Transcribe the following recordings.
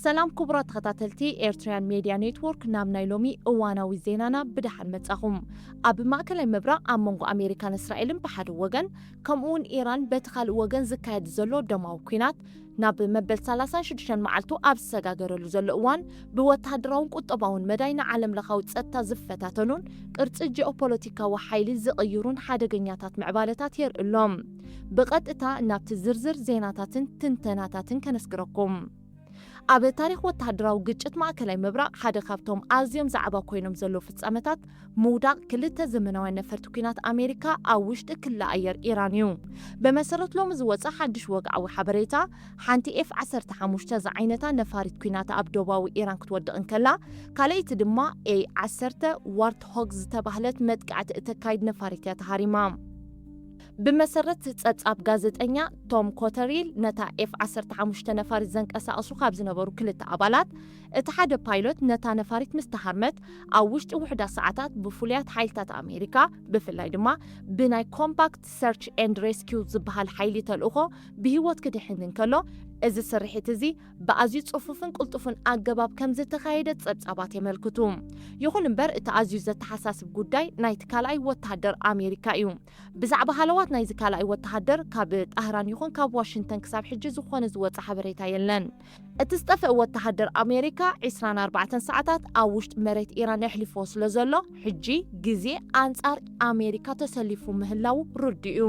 ሰላም ክቡራት ተኸታተልቲ ኤርትራውያን ሜድያ ኔትወርክ፣ ናብ ናይ ሎሚ እዋናዊ ዜናና ብደሓን መጻኹም። ኣብ ማእከላይ ምብራቕ ኣብ መንጎ ኣሜሪካን እስራኤልን ብሓደ ወገን፣ ከምኡ እውን ኢራን በቲ ካልእ ወገን ዝካየድ ዘሎ ደማዊ ኲናት ናብ መበል ሰላሳን ሽዱሽተን መዓልቱ ኣብ ዝሰጋገረሉ ዘሎ እዋን፣ ብወተሃደራውን ቁጠባውን መዳይ ንዓለም ለኻዊ ጸጥታ ዝፈታተኑን ቅርጺ ጂኦፖለቲካዊ ሓይሊ ዝቕይሩን ሓደገኛታት ምዕባለታት የርኢ ኣሎ። ብቐጥታ ናብቲ ዝርዝር ዜናታትን ትንተናታትን ከነስግረኩም። ኣብ ታሪኽ ወተሃደራዊ ግጭት ማእከላይ ምብራቕ ሓደ ካብቶም ኣዝዮም ዛዕባ ኮይኖም ዘለዉ ፍጻመታት ምውዳቕ ክልተ ዘመናውያን ነፈርቲ ኲናት ኣሜሪካ ኣብ ውሽጢ ክሊ ኣየር ኢራን እዩ። ብመሰረት ሎሚ ዝወጸ ሓድሽ ወግዓዊ ሓበሬታ፣ ሓንቲ ኤፍ ዓሰርተ ሓሙሽተ ዝዓይነታ ነፋሪት ኲናት ኣብ ደቡባዊ ኢራን ክትወድቕ እንከላ፣ ካልኣይቲ ድማ ኤ ዓሰርተ ዋርትሆግ ዝተባህለት መጥቃዕቲ እተካይድ ነፋሪት እያ ተሃሪማ። ብመሰረት ጸብጻብ ጋዜጠኛ ቶም ኮተሪል፣ ነታ ኤፍ ዓሰርተ ሓሙሽተ ነፋሪት ዘንቀሳቐሱ ካብ ዝነበሩ ክልተ ኣባላት፣ እቲ ሓደ ፓይሎት ነታ ነፋሪት ምስ ተሃርመት፣ ኣብ ውሽጢ ውሑዳት ሰዓታት ብፍሉያት ሓይልታት ኣሜሪካ፣ ብፍላይ ድማ ብናይ ኮምባክት ሰርች ኤንድ ሬስኪው ዝበሃል ሓይሊ ተልእኾ ብህይወት ክድሕን እንከሎ፣ እዚ ስርሒት እዚ ብኣዝዩ ጽፉፍን ቅልጡፍን ኣገባብ ከም ዝተኻየደ ጸብጻባት የመልክቱ። ይኹን እምበር፣ እቲ ኣዝዩ ዘተሓሳስብ ጉዳይ ናይቲ ካልኣይ ወተሃደር ኣሜሪካ እዩ። ብዛዕባ ሃለዋት ናይዚ ካልኣይ ወተሃደር ካብ ጣህራን ይኹን ካብ ዋሽንግተን ክሳብ ሕጂ ዝኾነ ዝወጸ ሓበሬታ የለን። እቲ ዝጠፍአ ወተሃደር ኣሜሪካ ዕስራን ኣርባዕተን ሰዓታት ኣብ ውሽጢ መሬት ኢራን የሕሊፍዎ ስለ ዘሎ፣ ሕጂ ግዜ ኣንጻር ኣሜሪካ ተሰሊፉ ምህላዉ ርዱእ እዩ።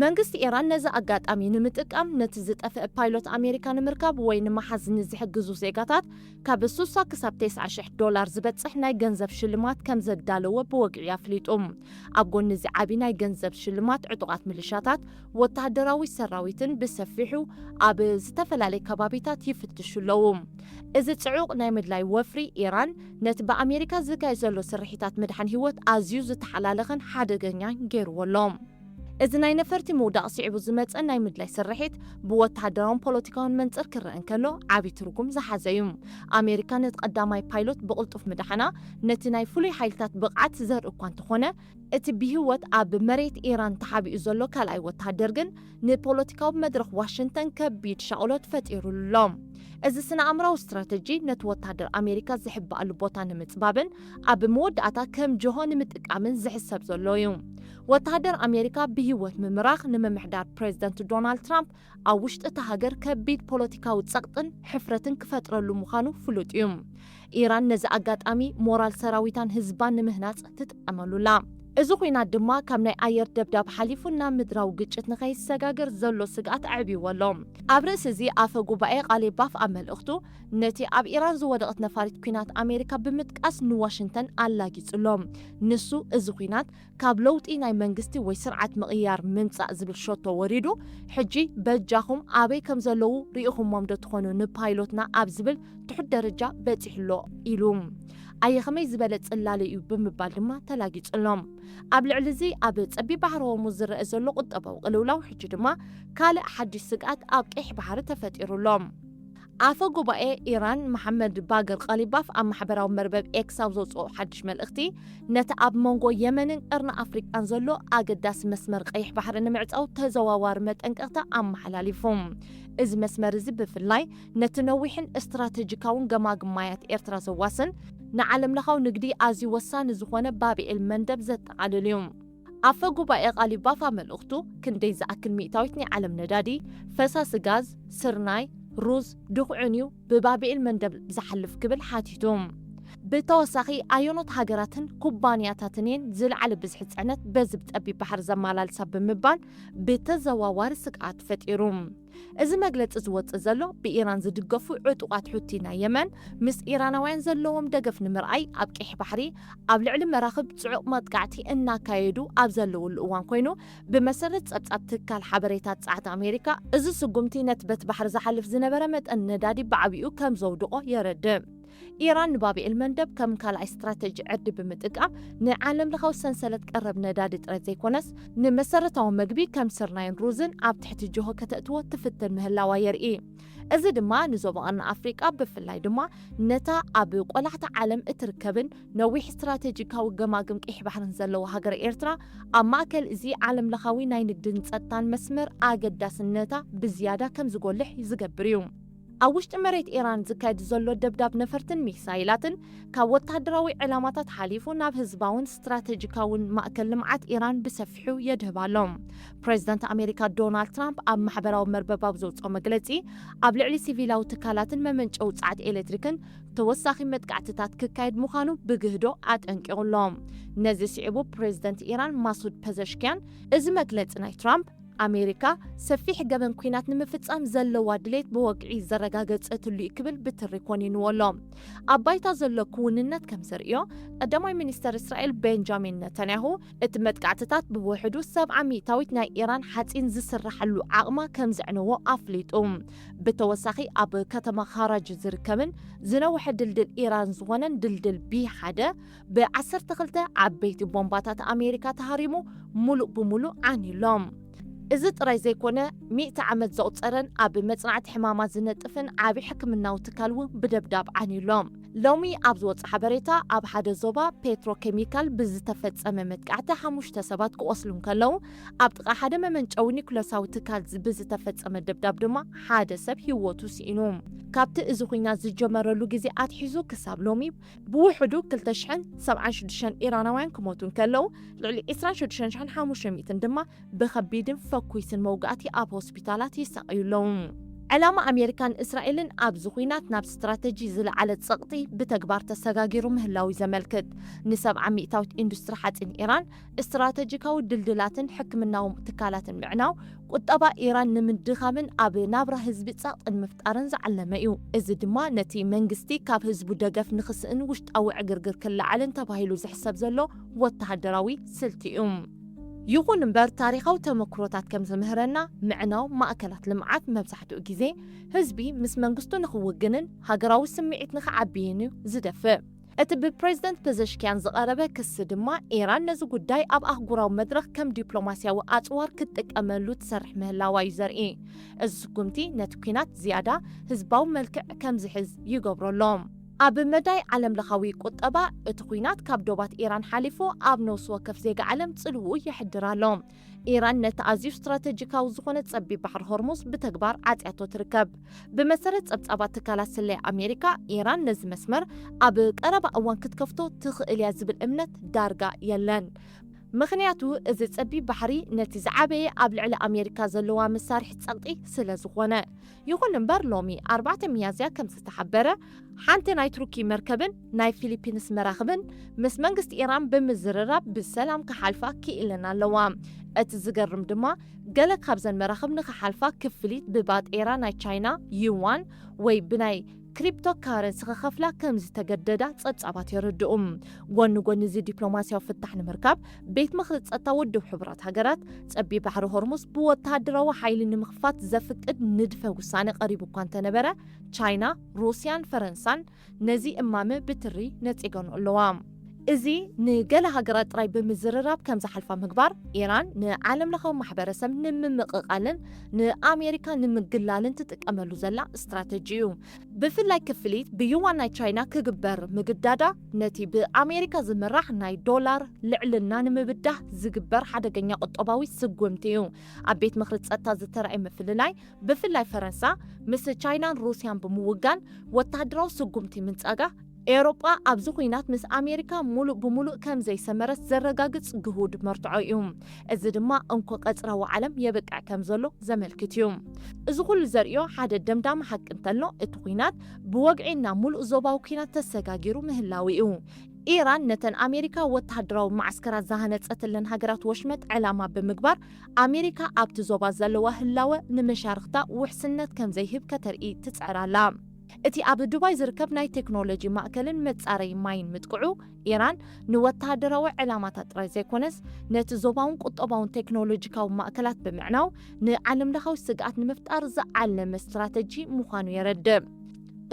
መንግስቲ ኢራን ነዚ ኣጋጣሚ ንምጥቃም፣ ነቲ ዝጠፍአ ፓይሎት ኣሜሪካ ንምርካብ ወይ ንምሓዝ ንዝሕግዙ ዜጋታት ካብ ስሳ ክሳብ ተስዓ ሽሕ ዶላር ዝበጽሕ ናይ ገንዘብ ሽልማት ከም ዘዳለወ ብወግዒ ኣፍሊጡ። ኣብ ጎኒ እዚ ዓቢ ናይ ገንዘብ ሽልማት፣ ዕጡቓት ሚሊሻታት፣ ወተሃደራዊ ሰራዊትን ብሰፊሑ ኣብ ዝተፈላለየ ከባቢታት ይፍትሹ ኣለዉ። እዚ ጽዑቕ ናይ ምድላይ ወፍሪ፣ ኢራን ነቲ ብኣሜሪካ ዝካየድ ዘሎ ስርሒታት ምድሓን ህይወት ኣዝዩ ዝተሓላለኸን ሓደገኛን ገይርዎ ኣሎ። እዚ ናይ ነፈርቲ ምውዳቕ ስዒቡ ዝመጸ ናይ ምድላይ ስርሒት፣ ብወተሃደራውን ፖለቲካውን መንጽር ክረአ እንከሎ ዓቢ ትርጉም ዝሓዘ እዩ። ኣሜሪካ ነቲ ቀዳማይ ፓይሎት ብቕልጡፍ ምድሓና፣ ነቲ ናይ ፍሉይ ሓይልታት ብቕዓት ዘርኢ እኳ እንተኾነ፣ እቲ ብህይወት ኣብ መሬት ኢራን ተሓቢኡ ዘሎ ካልኣይ ወተሃደር ግን ንፖለቲካዊ መድረኽ ዋሽንግተን ከቢድ ሻቕሎት ፈጢሩሉ ኣሎ። እዚ ስነ-ኣእምራዊ ስትራተጂ ነቲ ወተሃደር ኣሜሪካ ዝሕበኣሉ ቦታ ንምጽባብን ኣብ መወዳእታ ከም ጅሆ ንምጥቃምን ዝሕሰብ ዘሎ እዩ። ወተሃደር ኣሜሪካ ብህይወት ምምራኽ ንምምሕዳር ፕሬዚደንት ዶናልድ ትራምፕ ኣብ ውሽጢ እታ ሃገር ከቢድ ፖለቲካዊ ጸቕጥን ሕፍረትን ክፈጥረሉ ምዃኑ ፍሉጥ እዩ። ኢራን ነዚ ኣጋጣሚ ሞራል ሰራዊታን ህዝባን ንምህናጽ ትጥቀመሉ ኣላ። እዚ ኲናት ድማ ካብ ናይ ኣየር ደብዳብ ሓሊፉ ናብ ምድራዊ ግጭት ንኸይሰጋገር ዘሎ ስግኣት ኣዕብይዎ ኣሎ። ኣብ ርእሲ እዚ ኣፈ ጉባኤ ቃሊባፍ ኣብ መልእኽቱ፣ ነቲ ኣብ ኢራን ዝወደቐት ነፋሪት ኲናት ኣሜሪካ ብምጥቃስ ንዋሽንግተን ኣላጊጹ ኣሎ። ንሱ፣ እዚ ኲናት ካብ ለውጢ ናይ መንግስቲ ወይ ስርዓት ምቕያር ምምጻእ ዝብል ሸቶ ወሪዱ፣ ሕጂ በጃኹም ኣበይ ከም ዘለዉ ርኢኹሞም ዶ ትኾኑ ንፓይሎትና ኣብ ዝብል ትሑት ደረጃ በጺሑ ኣሎ ኢሉ። ኣየ ከመይ ዝበለ ጽላለ እዩ ብምባል ድማ ተላጊጹ ኣሎ። ኣብ ልዕሊ እዚ ኣብ ጸቢብ ባሕሪ ሆርሙዝ ዝረአ ዘሎ ቁጠባዊ ቅልውላው ሕጂ ድማ ካልእ ሓድሽ ስግኣት ኣብ ቀይሕ ባሕሪ ተፈጢሩ ኣሎ። ኣፈ ጉባኤ ኢራን መሓመድ ባገር ቃሊባፍ ኣብ ማሕበራዊ መርበብ ኤክስ ኣብ ዘውጽኦ ሓድሽ መልእኽቲ፣ ነቲ ኣብ መንጎ የመንን ቀርኒ ኣፍሪቃን ዘሎ ኣገዳሲ መስመር ቀይሕ ባሕሪ ንምዕጻው ተዘዋዋሪ መጠንቀቕታ ኣመሓላሊፉ። እዚ መስመር እዚ ብፍላይ ነቲ ነዊሕን ስትራተጂካውን ገማግም ማያት ኤርትራ ዘዋስን፣ ንዓለምለኻዊ ንግዲ ኣዝዩ ወሳኒ ዝኾነ ባብኤል መንደብ ዘጠቓልል እዩ። ኣፈ ጉባኤ ቃሊባፍ ኣብ መልእኽቱ፣ ክንደይ ዝኣክል ሚእታዊት ናይ ዓለም ነዳዲ፣ ፈሳሲ ጋዝ፣ ስርናይ፣ ሩዝ፣ ድኹዕን እዩ ብባብኤል መንደብ ዝሓልፍ ክብል ሓቲቱ። ብተወሳኺ፣ ኣየኖት ሃገራትን ኩባንያታትን እየን ዝለዓለ ብዝሒ ጽዕነት በዚ ብጸቢብ ባሕሪ ዘመላልሳ ብምባል ብተዘዋዋሪ ስግኣት ፈጢሩ። እዚ መግለጺ ዝወጽእ ዘሎ ብኢራን ዝድገፉ ዕጡቓት ሑቲ ናይ የመን ምስ ኢራናውያን ዘለዎም ደገፍ ንምርኣይ ኣብ ቀይሕ ባሕሪ ኣብ ልዕሊ መራኽብ ጽዑቕ መጥቃዕቲ እናካየዱ ኣብ ዘለውሉ እዋን ኮይኑ፣ ብመሰረት ጸብጻብ ትካል ሓበሬታ ጸዓት ኣሜሪካ፣ እዚ ስጉምቲ ነቲ በቲ ባሕሪ ዝሓልፍ ዝነበረ መጠን ነዳዲ ብዓቢኡ ከም ዘውድቖ የረድእ። ኢራን ንባብኤል መንደብ ከም ካልኣይ ስትራተጂ ዕርዲ ብምጥቃም፣ ንዓለምለኻዊ ሰንሰለት ቀረብ ነዳዲ ጥራይ ዘይኮነስ፣ ንመሰረታዊ መግቢ ከም ስርናይን ሩዝን ኣብ ትሕቲ ጅሆ ከተእትዎ ትፍትን ምህላዋ የርኢ። እዚ ድማ ንዞባ ቀርኒ ኣፍሪቃ፣ ብፍላይ ድማ ነታ ኣብ ቆላሕታ ዓለም እትርከብን ነዊሕ ስትራተጂካዊ ገማግም ቀይሕ ባሕርን ዘለዋ ሃገረ ኤርትራ፣ ኣብ ማእከል እዚ ዓለምለኻዊ ናይ ንግድን ጸጥታን መስመር ኣገዳስነታ ብዝያዳ ከም ዝጎልሕ ዝገብር እዩ። ኣብ ውሽጢ መሬት ኢራን ዝካየድ ዘሎ ደብዳብ ነፈርትን ሚሳይላትን ካብ ወተሃደራዊ ዕላማታት ሓሊፉ ናብ ህዝባውን ስትራተጂካውን ማእከል ልምዓት ኢራን ብሰፊሑ የድህብ ኣሎ። ፕሬዚደንት ኣሜሪካ ዶናልድ ትራምፕ ኣብ ማሕበራዊ መርበብ ኣብ ዘውፅኦ መግለፂ፣ ኣብ ልዕሊ ሲቪላዊ ትካላትን መመንጨዊ ጸዓት ኤሌክትሪክን ተወሳኺ መጥቃዕትታት ክካየድ ምዃኑ ብግህዶ ኣጠንቂቑ ኣሎ። ነዚ ስዒቡ ፕሬዚደንት ኢራን ማሱድ ፐዘሽኪያን፣ እዚ መግለፂ ናይ ትራምፕ ኣሜሪካ ሰፊሕ ገበን ኲናት ንምፍጻም ዘለዋ ድሌት ብወግዒ ዘረጋገጸትሉ እዩ ክብል ብትሪ ኮኒንዎ ኣሎ። ኣብ ባይታ ዘሎ ክውንነት ከም ዘርእዮ፣ ቀዳማይ ሚኒስተር እስራኤል ቤንጃሚን ነታንያሁ፣ እቲ መጥቃዕትታት ብውሕዱ ሰብዓ ሚእታዊት ናይ ኢራን ሓጺን ዝስረሓሉ ዓቕማ ከም ዘዕነዎ ኣፍሊጡ። ብተወሳኺ ኣብ ከተማ ካራጅ ዝርከብን ዝነውሐ ድልድል ኢራን ዝኾነን ድልድል ቢ ሓደ ብዓሰርተ ክልተ ዓበይቲ ቦምባታት ኣሜሪካ ተሃሪሙ ሙሉእ ብሙሉእ ዓንዩ ኣሎ። እዚ ጥራይ ዘይኮነ፣ ሚእቲ ዓመት ዘቑጸረን ኣብ መጽናዕቲ ሕማማት ዝነጥፍን ዓቢ ሕክምናዊ ትካል እውን ብደብዳብ ዓንዩ ኣሎ። ሎሚ ኣብ ዝወጸ ሓበሬታ፣ ኣብ ሓደ ዞባ ፔትሮኬሚካል ብዝተፈጸመ መጥቃዕቲ ሓሙሽተ ሰባት ክቖስሉ እንከለዉ፣ ኣብ ጥቓ ሓደ መመንጨዊ ኒኩለሳዊ ትካል ዝ-፣ ብዝተፈጸመ ደብዳብ ድማ ሓደ ሰብ ህይወቱ ስኢኑ። ካብቲ እዚ ኲናት ዝጀመረሉ ግዜ ኣትሒዙ ክሳብ ሎሚ ብውሕዱ ክልተ ሽሕን ሰብዓን ሽዱሽተን ኢራናውያን ክሞቱ እንከለዉ፣ ልዕሊ ዕስራን ሽዱሽተን ሽሕን ሓሙሽተ ሚእትን ድማ ብኸቢድን ፈኲስን መውጋእቲ ኣብ ሆስፒታላት ይሳቐዩ ኣለዉ። ዕላማ ኣሜሪካን እስራኤልን ኣብዚ ኲናት ናብ ስትራተጂ ዝለዓለ ጸቕጢ ብተግባር ተሰጋጊሩ ምህላው እዩ ዘመልክት። ንሰብዓ ሚእታዊት ኢንዱስትሪ ሓጺን ኢራን፣ ስትራተጂካዊ ድልድላትን ሕክምናዊ ትካላትን ምዕናው፣ ቁጠባ ኢራን ንምድኻምን ኣብ ናብራ ህዝቢ ጸቕጢ ንምፍጣርን ዝዓለመ እዩ። እዚ ድማ ነቲ መንግስቲ ካብ ህዝቡ ደገፍ ንኽስእን ውሽጣዊ ዕግርግር ክለዓልን ተባሂሉ ዝሕሰብ ዘሎ ወተሃደራዊ ስልቲ እዩ። ይኹን እምበር፣ ታሪኻዊ ተመክሮታት ከም ዝምህረና፣ ምዕናው ማእከላት ልምዓት መብዛሕትኡ ግዜ ህዝቢ ምስ መንግስቱ ንኽውግንን ሃገራዊ ስምዒት ንኽዓብይን እዩ ዝደፍእ። እቲ ብፕሬዚደንት ፐዘሽኪያን ዝቐረበ ክሲ ድማ፣ ኢራን ነዚ ጉዳይ ኣብ ኣህጉራዊ መድረኽ ከም ዲፕሎማስያዊ ኣጽዋር ክትጥቀመሉ ትሰርሕ ምህላዋ እዩ ዘርኢ። እዚ ስጉምቲ ነቲ ኲናት ዝያዳ ህዝባዊ መልክዕ ከም ዝሕዝ ይገብሮ ኣሎ። ኣብ መዳይ ዓለምለኻዊ ቁጠባ፣ እቲ ኲናት ካብ ዶባት ኢራን ሓሊፉ ኣብ ነፍሲ ወከፍ ዜጋ ዓለም ጽልውኡ የሕድር ኣሎ። ኢራን ነቲ ኣዝዩ ስትራተጂካዊ ዝኾነ ጸቢብ ባሕሪ ሆርሙዝ ብተግባር ዓጽያቶ ትርከብ። ብመሰረት ጸብጻባት ትካላት ስለያ ኣሜሪካ፣ ኢራን ነዚ መስመር ኣብ ቀረባ እዋን ክትከፍቶ ትኽእል እያ ዝብል እምነት ዳርጋ የለን። ምኽንያቱ፣ እዚ ጸቢብ ባሕሪ ነቲ ዝዓበየ ኣብ ልዕሊ ኣሜሪካ ዘለዋ መሳርሒ ጸቕጢ ስለ ዝኾነ። ይኹን እምበር፣ ሎሚ ኣርባዕተ ሚያዝያ ከም ዝተሓበረ፣ ሓንቲ ናይ ቱርኪ መርከብን ናይ ፊሊፒንስ መራኽብን ምስ መንግስቲ ኢራን ብምዝርራብ ብሰላም ክሓልፋ ክኢለን ኣለዋ። እቲ ዝገርም ድማ፣ ገለ ካብዘን መራኽብ ንኽሓልፋ ክፍሊት ብባጤራ ናይ ቻይና ዩዋን ወይ ብናይ ክሪፕቶ ካረንሲ ክኸፍላ ከም ዝተገደዳ ጸብጻባት የረድኡ። ጎኒ ጎኒ እዚ ዲፕሎማስያዊ ፍታሕ ንምርካብ፣ ቤት ምኽሪ ጸጥታ ውድብ ሕቡራት ሃገራት፣ ጸቢብ ባሕሪ ሆርሙዝ ብወተሃደራዊ ሓይሊ ንምኽፋት ዘፍቅድ ንድፈ ውሳነ ቀሪቡ እኳ እንተነበረ፣ ቻይና፣ ሩስያን ፈረንሳን ነዚ እማመ ብትሪ ነጺገንኦ ኣለዋ። እዚ ንገለ ሃገራት ጥራይ ብምዝርራብ ከም ዝሓልፋ ምግባር፣ ኢራን ንዓለምለኻዊ ማሕበረሰብ ንምምቕቓልን ንኣሜሪካ ንምግላልን ትጥቀመሉ ዘላ ስትራተጂ እዩ። ብፍላይ ክፍሊት ብዩዋን ናይ ቻይና ክግበር ምግዳዳ፣ ነቲ ብኣሜሪካ ዝምራሕ ናይ ዶላር ልዕልና ንምብዳህ ዝግበር ሓደገኛ ቁጠባዊ ስጉምቲ እዩ። ኣብ ቤት ምኽሪ ጸጥታ ዝተራእየ ምፍልላይ፣ ብፍላይ ፈረንሳ ምስ ቻይናን ሩስያን ብምውጋን ወተሃደራዊ ስጉምቲ ምንጻጋ፣ ኤውሮጳ ኣብዚ ኲናት ምስ ኣሜሪካ ሙሉእ ብሙሉእ ከም ዘይሰመረት ዘረጋግጽ ግሁድ መርትዖ እዩ። እዚ ድማ እንኮ ቀጽራዊ ዓለም የብቅዕ ከም ዘሎ ዘመልክት እዩ። እዚ ኩሉ ዘርእዮ ሓደ ደምዳሚ ሓቂ እንተሎ፣ እቲ ኲናት ብወግዒ ናብ ሙሉእ ዞባዊ ኲናት ተሰጋጊሩ ምህላው እዩ። ኢራን ነተን ኣሜሪካ ወተሃደራዊ መዓስከራት ዝሃነጸትለን ሃገራት ወሽመጥ ዕላማ ብምግባር፣ ኣሜሪካ ኣብቲ ዞባ ዘለዋ ህላወ ንመሻርኽታ ውሕስነት ከም ዘይህብ ከተርኢ ትጽዕር ኣላ። እቲ ኣብ ዱባይ ዝርከብ ናይ ቴክኖሎጂ ማእከልን መጻረዪ ማይን ምጥቅዑ፣ ኢራን ንወተሃደራዊ ዕላማታት ጥራይ ዘይኮነስ፣ ነቲ ዞባውን ቁጠባውን ቴክኖሎጂካዊ ማእከላት ብምዕናው ንዓለምለኻዊ ስግኣት ንምፍጣር ዝዓለመ ስትራተጂ ምዃኑ የረድእ።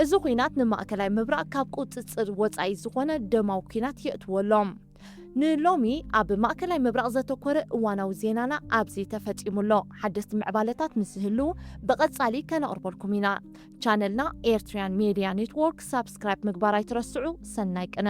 እዚ ኲናት ንማእከላይ ምብራቕ ካብ ቁጽጽር ወጻኢ ዝኾነ ደማዊ ኲናት የእትዎ ኣሎ። ንሎሚ ኣብ ማእከላይ ምብራቕ ዘተኮረ እዋናዊ ዜናና ኣብዚ ተፈጺሙ ኣሎ። ሓደስቲ ምዕባለታት ምስ ዝህልዉ ብቐጻሊ ከነቕርበልኩም ኢና። ቻነልና ኤርትሪያን ሜድያ ኔትወርክ ሳብስክራይብ ምግባር ኣይትረስዑ። ሰናይ ቅነ።